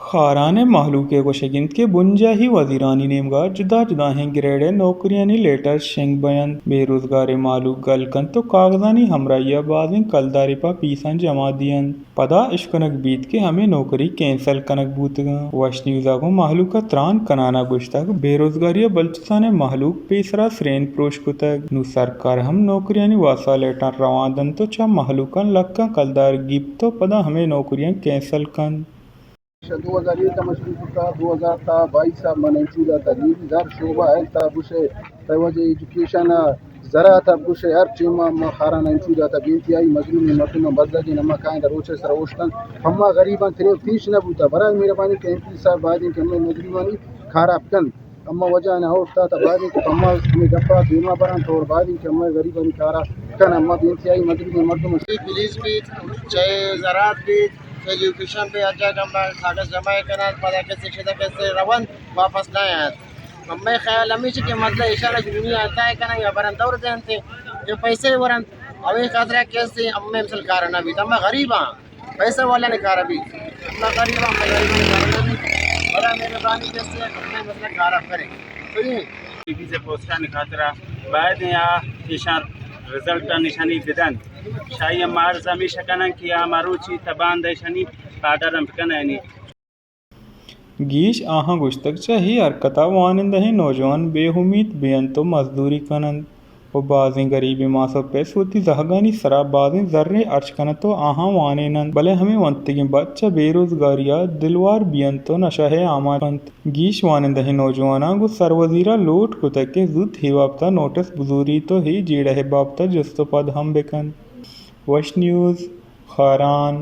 خاران ءِ مہلوک ءِ گوشگ اِنت کہ بنجاہی وزیرانی نیمگ ءَ جدا جدائیں گریڈ ءِ نوکریانی لیٹر شنگ بنت، بے روزگاریں مہلوک گل کنت ءُ کاغذانی ہمراہی ءَ بازیں کلدارے پہ پیساں جمع دینت۔ پدا اشکنگ بیت کہ ہمے نوکری کینسل کنگ بوتگ اَنت۔ وش نیوز ءَ گوں مہلوک ءَ تران کنان ءَ گوشتگ، بے روزگاری ءَ بلوچستان ءِ مہلوک پیسرا سرین پروش کتگ، نوں سرکار ہم نوکریانی واستا لیٹر روان دنت ءُ چہ مہلوکاں لکاں کلدار گیپت ءُ پدا ہمے نوکریاں کینسل کنت۔ دو ہزار یک ءَ مشروع کتا، دو ہزار تا بائیس ءَ من انٹرویو داتا، لیڈیز ہر شعبہ، ہیلتھ ءَ بگوشے، تئی وجہ ایجوکیشن ءَ، زراعت ءَ بگوشے، ہر ٹیم ءَ ما خاران ءَ انٹرویو داتا، بے انتہائی مظلومیں مردماں بزگیں، ہما کائیں در روچ ءِ سرا اوشتن، ہما غریباں ترے پیش نہ بوتا۔ برائے مہربانی کہ ایم پی صاحب باید اِنت کہ ہمے مظلومانی کار ءَ بکن۔ اما وجہ آناں اوشتات ءَ باید اِنت کہ پہ ما ہمے گپ ءَ دیما برنت اور باید اِنت کہ ہمے غریبانی کار ءَ کن۔ اما بے انتہائی مظلومیں مردم اَنت۔ پولیس بیت، چاہے زراعت بیت، چاہے ایجوکیشن بیت، ہر جاگہ ہم کاغذ جمع کننت، پدا کسے شدہ کسے رونت، واپس نہ آیت۔ ہمے خیال ہمیش کہ مسئلہ ایشاں دنیا عطا کنن یا برن دور دینت یا پیسے ورنت، ہمے خاطر کسے ہمے مثل کار نہ بیت۔ اما غریب ہاں، پیسہ والا نے کارا بیت۔ اللہ غریب ہم، غریب نے کارا بیت۔ بڑا مہربانی کسے ہمیں مسئلہ کارا کرے۔ سنیے۔ پیسہ پوسٹانی خاطرا باید یا ایشان رزلٹ نشانی بدن۔ شاہی ہم عرض ہمیشہ کنن کہ ہما روچی تبان دیشانی آرڈر ہم بکننی۔ گیش آہاں گوشتگ، چہ اے حرکت ءَ وانندہیں نوجوان بے امیت بنت ءُ مزدوری کننت ءُ بازیں گریبیں ماس ءُ پس وتی زہگانی سرا بازیں زرے ہرچ کننت ءُ آہاں وانیننت، بلے ہمے ونتگیں بچ چہ بے روزگاری ءَ دلوار بنت ءُ نشہ ءِ آماچ بنت۔ گیش وانندہیں نوجواناں گوں سروزیر ءَ لوٹ کتگ کہ زوت اے بابت ءَ نوٹس بزوریت ءُ اے جیڑہ ءِ بابت ءَ جست ءُ پد ہم بکنت۔ وش نیوز، خاران۔